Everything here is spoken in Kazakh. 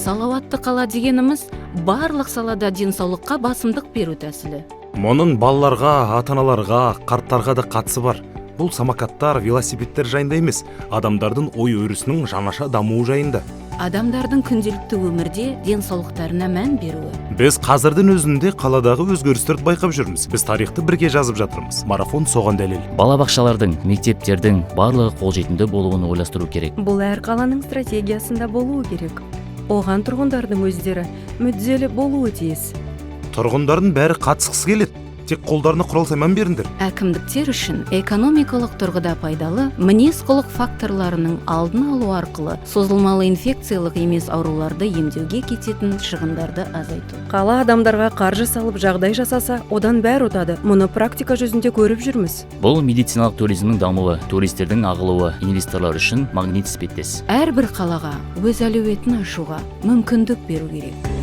Салауатты қала дегеніміз – барлық салада денсаулыққа басымдық беру тәсілі. Мұның балаларға, ата-аналарға, қарттарға да қатысы бар. Бұл самокаттар, велосипедтер жайында емес, адамдардың ой өрісінің жаңаша дамуы жайында. Адамдардың күнделікті өмірде денсаулықтарына мән беруі. Біз қазірдің өзінде қаладағы өзгерістерді байқап жүрміз. Біз тарихты бірге жазып жатырмыз. Марафон соған дәлел. Балабақшалардың, мектептердің барлығы қолжетімді болуын ойластыру керек. Бұл әр қаланың стратегиясында болуы керек. Оған тұрғындардың өздері мүдделі болуы тиіс. Тұрғындардың бәрі қатысқысы келеді. Тек қолдарына құрал сайман беріңдер. Әкімдіктер үшін экономикалық тұрғыда пайдалы мінез құлық факторларының алдын алу арқылы созылмалы инфекциялық емес ауруларды емдеуге кететін шығындарды азайту. Қала адамдарға қаржы салып, жағдай жасаса, одан бәрі ұтады. Мұны практика жүзінде көріп жүрміз. Бұл медициналық туризмнің дамуы, туристердің ағылуы, инвесторлар үшін магнит іспеттес. Әрбір қалаға өз әлеуетін ашуға мүмкіндік беру керек.